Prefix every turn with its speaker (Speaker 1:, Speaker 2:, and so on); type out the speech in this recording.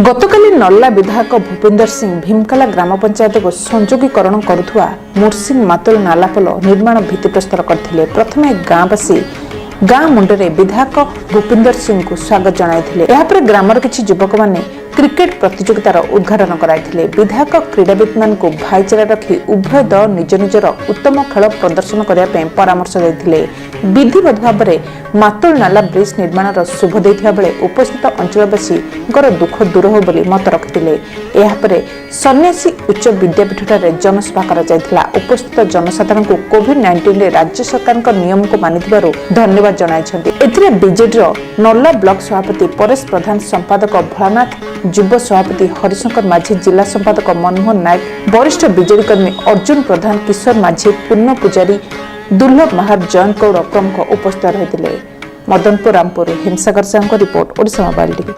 Speaker 1: ଗତକାଲି ନର୍ଲା ବିଧାୟକ ଭୂପିନ୍ଦର ସିଂ ଭୀମକାଲା ଗ୍ରାମ ପଞ୍ଚାୟତକୁ ସଂଯୋଗୀକରଣ କରୁଥିବା ମୁର୍ସିଂ ମାତୁଲ ନାଲା ପୋଲ ନିର୍ମାଣ ଭିତ୍ତିପ୍ରସ୍ତର କରିଥିଲେ। ପ୍ରଥମେ ଗାଁବାସୀ ଗାଁ ମୁଣ୍ଡରେ ବିଧାୟକ ଭୂପିନ୍ଦର ସିଂଙ୍କୁ ସ୍ୱାଗତ ଜଣାଇଥିଲେ। ଏହାପରେ ଗ୍ରାମର କିଛି ଯୁବକମାନେ କ୍ରିକେଟ ପ୍ରତିଯୋଗିତାର ଉଦ୍ଘାଟନ କରାଇଥିଲେ। ବିଧାୟକ କ୍ରୀଡ଼ାବିତ୍ମାନଙ୍କୁ ଭାଇଚାରା ରଖି ଉଭୟ ଦଳ ନିଜ ନିଜର ଉତ୍ତମ ଖେଳ ପ୍ରଦର୍ଶନ କରିବା ପାଇଁ ପରାମର୍ଶ ଦେଇଥିଲେ। ବିଧିବଦ୍ଧ ଭାବରେ ମାତୁଲ ନାଲା ବ୍ରିଜ୍ ନିର୍ମାଣର ଶୁଭ ଦେଇଥିବା ବେଳେ ଉପସ୍ଥିତ ଅଞ୍ଚଳବାସୀଙ୍କର ଦୁଃଖ ଦୂର ହେବ ବୋଲି ମତ ରଖିଥିଲେ। ଏହାପରେ ସନ୍ନ୍ୟାସୀ ଉଚ୍ଚ ବିଦ୍ୟାପୀଠଠାରେ ଜନସଭା କରାଯାଇଥିଲା। ଉପସ୍ଥିତ ଜନସାଧାରଣଙ୍କୁ କୋଭିଡ-19ରେ ରାଜ୍ୟ ସରକାରଙ୍କ ନିୟମକୁ ମାନିଥିବାରୁ ଧନ୍ୟବାଦ ଜଣାଇଛନ୍ତି। ଏଥିରେ ବିଜେଡିର ନର୍ଲା ବ୍ଲକ ସଭାପତି ପରେଶ ପ୍ରଧାନ, ସମ୍ପାଦକ ଭୋଳାନାଥ, ଯୁବ ସଭାପତି ହରିଶଙ୍କର ମାଝୀ, ଜିଲ୍ଲା ସମ୍ପାଦକ ମନମୋହନ ନାୟକ, ବରିଷ୍ଠ ବିଜେଡି କର୍ମୀ ଅର୍ଜୁନ ପ୍ରଧାନ, କିଶୋର ମାଝୀ, ପୂର୍ଣ୍ଣ ପୂଜାରୀ, ଦୁର୍ଲଭ ମାହାର, ଜୟନ୍ତ ଗୌଡ଼ ପ୍ରମୁଖ ଉପସ୍ଥିତ ରହିଥିଲେ। ମଦନପୁର ରାମପୁର ହିମସାଗର ସାହୁଙ୍କ ରିପୋର୍ଟ, ଓଡ଼ିଶା ମୋବାଇଲ ଟିଭି।